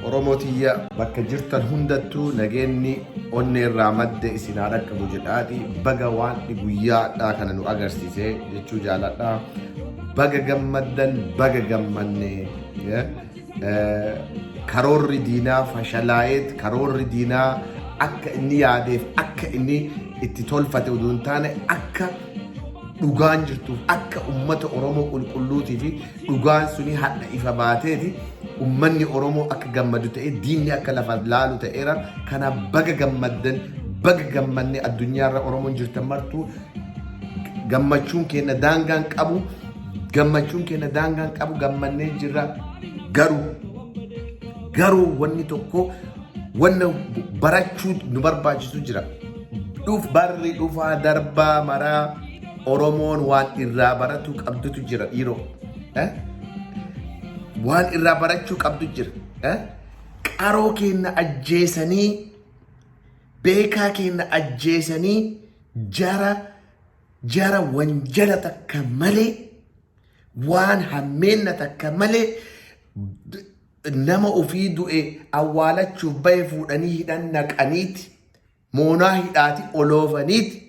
Oromoo tiyya, bakka jirtan hundattuu nageenyi onnee irraa madde isin haa dhaqqabu jedhaati. Baga waan guyyaadhaa kana nu agarsiise jechuu jaaladha. Baga gammaddan, baga gammanne. Karoorri diinaa fashalaa'eet, karoorri diinaa akka inni yaadeef akka inni itti tolfate oduu hin taane, akka dhugaan jirtuuf akka ummata Oromoo qulqulluutii fi dhugaan suni hadha ifa baateeti ummanni Oromoo akka gammadu ta'e, diinni akka lafa laalu ta'eera. Kana baga gammaddan, baga gammanne. Addunyaarra Oromoon jirtan martuu gammachuun keenya daangaan qabu, gammachuun keenya daangaan qabu, gammannee jirra. Garuu wanni tokko, wanna barachuu nu barbaachisu jira. Barri dhufaa darbaa maraa Oromoon waan irraa baratu qabdutu jira, dhiiroo. Waan irraa barachuu qabdu jira. Qaroo keenya ajjeesanii, beekaa keenya ajjeesanii, jara wanjala takka malee, waan hammeenna takka malee, nama ofii du'e awwaalachuuf bahe fuudhanii hidhan naqaniiti, moonaa hidhaati oloofaniiti,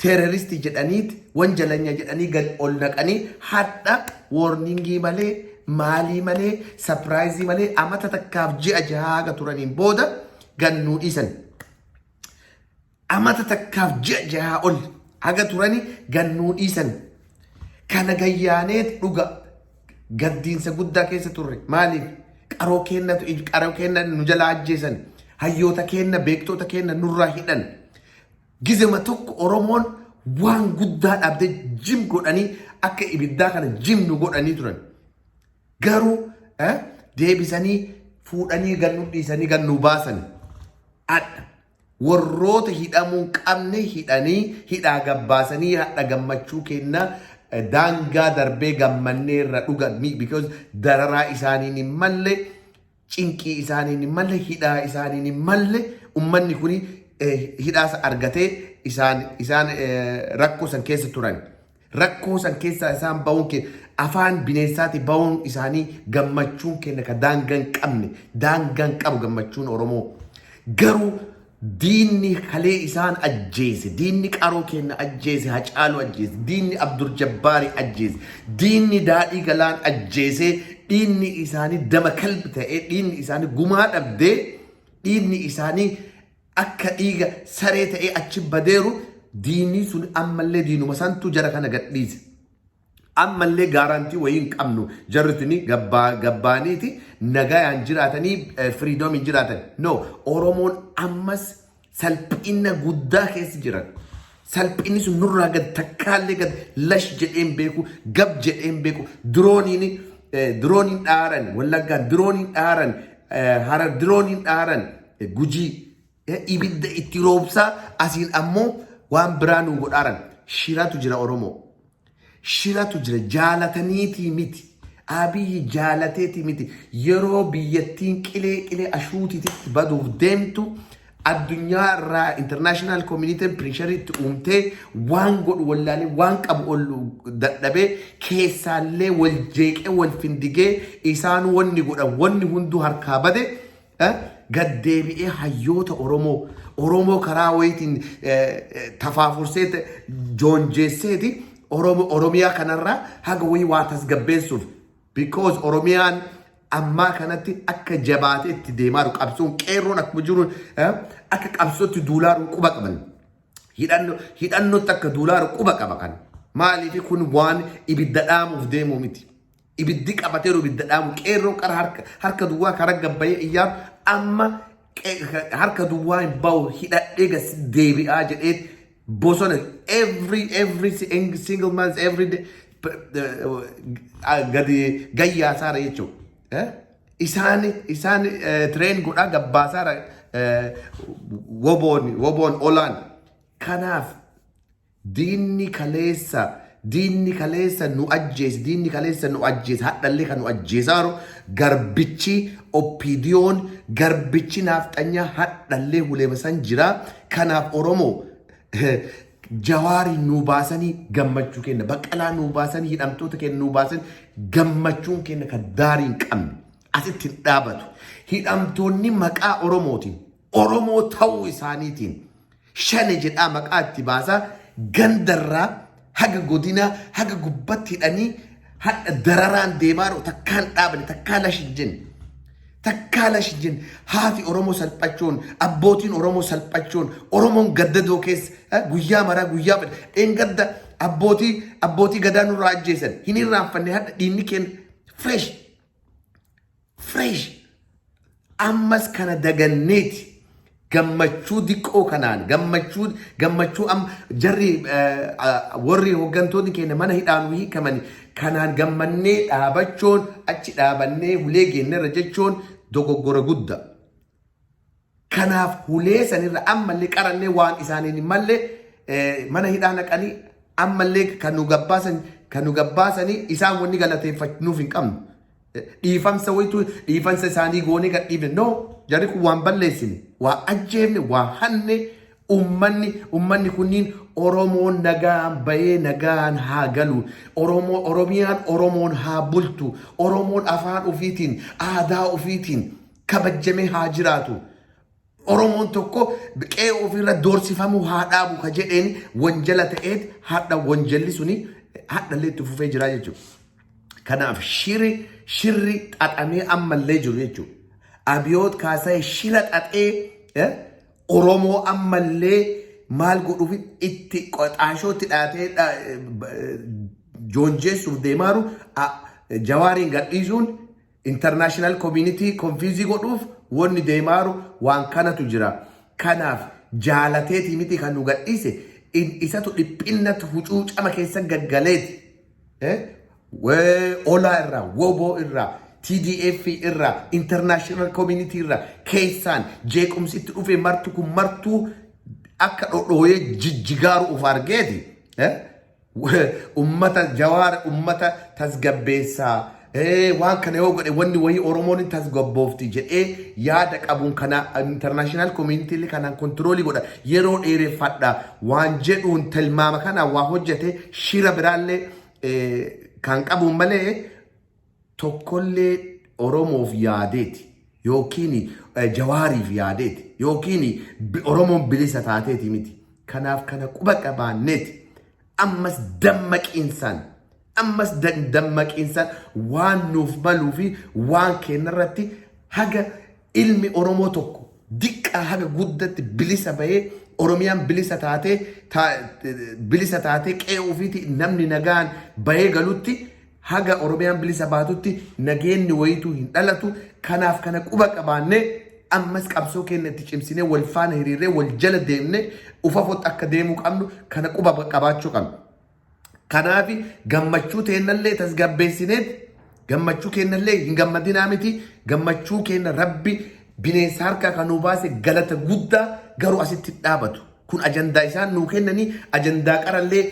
terrorist jedhaniiti, wanjalanya jedhanii gad ol naqanii, hadha warning malee, maalii malee, surprise malee, amata takkaaf ji'a 6 haga turaniin booda gannuu dhiisan. Amata takkaaf ji'a 6 ol haga turani gannuu dhiisan. Kana gayyaaneet dhuga gaddiinsa guddaa keessa turre. Maaliif? Qaroo kennatu, qaroo kenna nu jalaa ajjeesan. Hayyoota kenna, beektoota kenna nurraa hidhan. Gizema tokko Oromoon waan guddaa dhabdee jim godhanii, akka ibiddaa kana jim nu godhanii turan. Garuu deebisanii fuudhanii gannu dhiisanii gannu baasan. Adha warroota hidhamuu hin qabne hidhanii hidhaa gabbaasanii, hadha gammachuu kenna daangaa darbee gammannee irra dhugan, because dararaa isaaniin hin malle, cinqii isaaniin hin malle, hidhaa isaaniin hin malle, ummanni kuni hidhaasa argatee isaan rakkoo san keessa turan. Rakkoo san keessaa isaan bahuun kee afaan bineensaati bahuun isaanii gammachuun keenya ka daangaa hin qabne, daangaa hin qabu gammachuun Oromoo. Garuu diinni kalee isaan ajjeese, diinni qaroo keenya ajjeese, Hacaaluu ajjeese, diinni Abdul Jabbaari ajjeese, diinni Daadhii Galaan ajjeese, dhiinni isaanii dama kalbi ta'ee, dhiinni isaanii gumaa dhabdee, dhiinni isaanii akka dhiiga saree ta'ee achi badeeru, diinni sun ammallee diinuma santu jara kana gadhiise. Ammallee guarantee wayii hin qabnu, jarri tuni gabbaaniiti nagayaan jiraatanii, freedomiin jiraatan. No, Oromoon ammas salphina guddaa keessa jiran. Salphinni sun nurraa gad takkaallee gad lash jedheen beeku, gab jedheen beeku. Dirooniin dhaaran Wallaggaan, dirooniin dhaaran Harar, dirooniin dhaaran Gujii, ibidda itti roobsaa asiin ammoo waan biraa nu godhaaran. Shiratu jira, Oromoo. Shiratu jira, jaalataniitii miti. Abiyyi jaalateetii miti. Yeroo biyyattiin qilee qilee ashuutiitti baduuf deemtu, addunyaa irraa international community pressure itti uumtee, waan godhu wallaalee, waan qabu ol dadhabee, keessaallee wal jeeqee, wal findigee, isaan wanni godhan wanni hunduu harkaa bade, gad deebi'ee hayyoota Oromoo karaa wayitiin tafaafursee joonjeesseeti Oromoo Oromiyaa kanarraa haga wayii waa tasgabbeessuuf, because Oromiyaan ammaa kanatti akka jabaatee itti deemaa jiru, qabsoon qeerroon akkuma jiru akka qabsootti duulaa jiru quba qaban. Hidhannootti akka duulaa jiru quba qaba kan. Maaliif? Kun waan ibidda dhaamuuf deemuu miti. Ibiddi qabateeru ibidda dhaamu, qeerroon qara harka duwwaa karaa gabbayee iyyaaru, amma harka duwwaa hin bahu, hidhadhee gas deebi'aa jedhee bosona every single month, every day gadi gayyaasaara jechuudha. Isaan train godhaa gabbaasaara woboon olaan. Kanaaf diinni kaleessa nu ajjeese, diinni kaleessa nu ajjeese, hadhallee kan nu ajjeesaaru, garbichi OPDOn, garbichi naafxanyaa hadhallee huleema san jira. Kanaaf Oromoo, Jawaarii nu baasanii gammachuu kenna, Baqqalaa nu baasanii, hidhamtoota keenya nu baasanii gammachuun kenna kan daarii hin qabne. Asitti hin dhaabatu. Hidhamtoonni maqaa Oromootiin, Oromoo ta'uu isaaniitiin shane jedhaa maqaa itti baasaa gandarraa haga godinaa haga gubbatti hidhanii hadha dararaan deemaa jiru takkaan dhaabne, takkaa lash hin jenne. Takkaa lash hin jenne. Haati Oromoo salphachuun, abbootiin Oromoo salphachuun, Oromoon gaddadoo keessa guyyaa maraa guyyaa fedha. Dheengadda abbootii gadaa nurraa ajjeesan hin irraanfanne. Hadha dhiinni keenya fresh fresh. Ammas kana daganneeti gammachuu diqqoo kanaan gammachuu am jarri warri hooggantoonni keenya mana hidhaanuu hiikamani kanaan gammannee dhaabachuun, achi dhaabannee hulee geenyerra jechuun dogoggora guddaa. Kanaaf hulee sanirra ammallee qarannee waan isaaniin hin malle mana hidhaa naqanii ammallee kan nu gabbaasanii isaan wanni galateeffannuuf hin qabnu. Dhiifamsa wayitu dhiifamsa isaanii goonee gad dhiifne. No, jarri kun waan balleessine, waa ajjeefne, waa hanne. Ummanni kunniin Oromoon nagaan bahee nagaan haa galu, Oromoo, Oromiyaan Oromoon haa bultu, Oromoon afaan ofiitiin aadaa ofiitiin kabajamee haa jiraatu. Oromoon tokko qe'ee ofiirra doorsifamuu haa dhaabu ka jedheen wanjala ta'eet hadha wanjalli suni hadhallee itti fufee jira jechuudha. Kanaaf shirri xaxamee ammallee jiru jechuudha. Abiyoot Kaasaayee shira xaxee Oromoo ammallee maal godhuuf itti xaashootti dhaatee joonjeessuuf deemaaru Jawaariin gadhiisuun international community confuse godhuuf wanni deemaaru waan kanatu jira. Kanaaf jaalateetii miti kan nu gadhiise, isatu dhiphinnatu hucuucama keessa gaggaleeti. Olaa irraa, WBO irraa, TDF irraa, international community irraa keessaan jeequmsi itti dhufe martu kun martuu akka dhodhooyee jijjigaaru uf argeeti. Ummata Jawaar ummata tasgabbeessaa, waan kana yoo godhe wanni wayii Oromoon tasgabboofti jedhee yaada qabuun kana international community kanaan control godha, yeroo dheereffadha waan jedhuun tilmaama kana waa hojjete. Shira biraallee kan qabuun malee tokkollee Oromoof yaadeeti yookiin Jawaariif yaadeeti yookiin Oromoon bilisa taateeti miti. Kanaaf kana quba qabaanneeti ammas dammaqiinsaan waan nuuf maluu fi waan keenyarratti haga ilmi Oromoo tokko diqqaa haga guddatti bilisa bahee Oromiyaan bilisa taatee qe'ee ofiiti namni nagaan bahee galutti, haga Oromiyaan bilisa baatutti nageenyi wayituu hin dhalatu. Kanaaf kana quba qabaannee ammas qabsoo keenya itti cimsinee wal faana hiriirree wal jala deemnee ufafotti akka deemuu qabnu kana quba qabaachuu qabna. Kanaaf gammachuu teennallee tasgabbeessineet, gammachuu keenyallee hin gammadinaa miti, gammachuu keenya Rabbi bineensa harkaa kan nu baase galata guddaa, garuu asitti dhaabatu. Kun ajandaa isaan nuu kennanii, ajandaa qarallee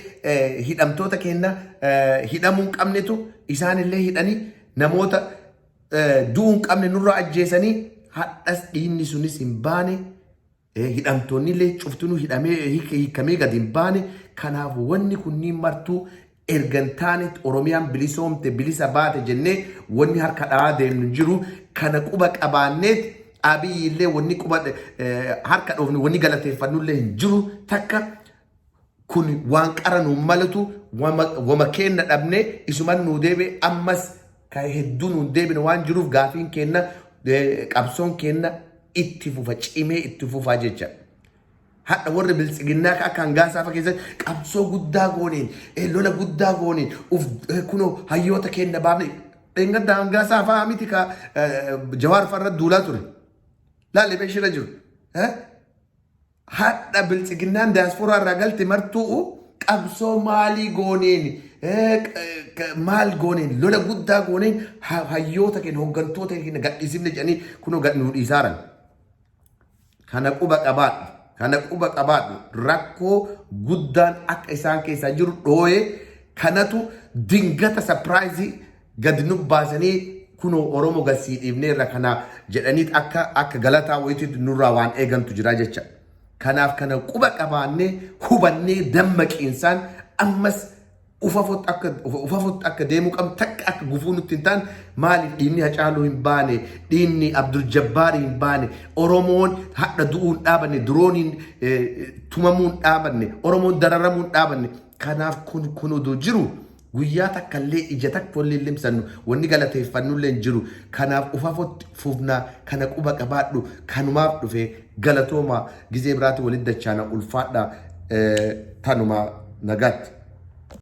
hidhamtoota keenya hidhamuu hin qabnetu isaanillee hidhanii, namoota du'uu hin qabne nurraa ajjeesanii, hadhas dhiinni sunis hin baane. Hidhamtoonni illee cuftinuu hidhamee hiikamee gadi hin baane. Kanaaf wanni kunniin martuu ergan taanetti Oromiyaan bilisoomte, bilisa baate jennee wanni harka dha'aa deemnu hin jiru. Kana quba qabaanneet Abiyyi illee wanni quba harka dhoofne, wanni galateeffannu illee hin jiru takka. Kun waan qara nuun malatu wama kenna dhabne isuman nuu deebi'e. Ammas ka hedduu nuun deebine waan jiruuf gaafiin kenna, qabsoon kenna itti fufa, cimee itti fufaa jecha. Hadha warri biltsiginnaa akka hangaasaa fa keessatti qabsoo guddaa gooneen, lola guddaa gooneen uf kunoo hayyoota kenna baafne. Dheengadda hangaasaa fa'aa miti ka Jawaar farra duulaa ture. Laalli beeshira jiru. Hadha biltsiginnaan diyaasporaa irraa galte martuu qabsoo maalii gooneen, maal gooneen, lola guddaa gooneen hayyoota keenya, hooggantoota keenya gadhiisifne jedhanii kunoo gad nuu dhiisaaran. Kana quba qabaadhu. Kana quba qabaadhu. Rakkoo guddaan akka isaan keessaa jiru dhooyee kanatu dingata surprise gad nu baasanii kunoo Oromoo gasii dhiifneerra kana jedhaniit akka galataa wayiitti nurraa waan eegantu jira jecha. Kanaaf kana quba qabaannee hubannee dammaqiinsaan ammas Ufafotti akka deemuu qabnu, takka akka gufuu nutti hin taane. Maaliif dhiinni Hacaaluu hin baane, dhiinni Abdul Jabbaarii hin baane, Oromoon hadha du'uu hin dhaabanne, dirooniin tumamuu hin dhaabanne, Oromoon dararamuu hin dhaabanne. Kanaaf kun oduu jiru guyyaa takka illee ija takka illee limsannu wanni galateeffannu illee hin jiru. Kanaaf ufafotti fufnaa, kana quba qabaadhu. Kanumaaf dhufe. Galatooma, gizee biraatti walitti dachaana, ulfaadha. Tanuma, nagaatti.